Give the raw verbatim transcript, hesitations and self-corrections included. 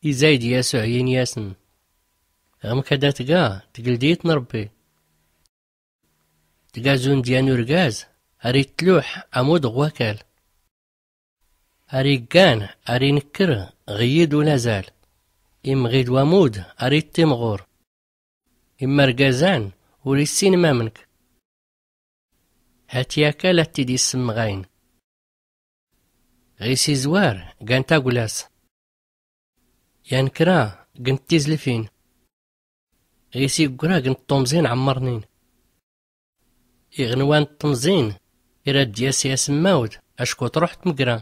Izayd yasuɛ ini-asn, ɣmk ad-tga tgldit n-rbbi? Tga zund yan urgaz ar-itluḥ amud ɣ-wakal, ar-iggan ar-inkr ɣ-iyid ulazal, imɣid wamud ar-ittimɣur, imrgazan ur-issin mamnk. Hat-i akal ad-t-id-issmɣayn. Ɣis izwar gan taglas, yan kra gn-t tizlfin. Ɣis iggra gn-t tumẓin ɛmmrnin. Iɣnwan n-tmẓin, irad-d-yas yasmmawt acku truḥ tmggra.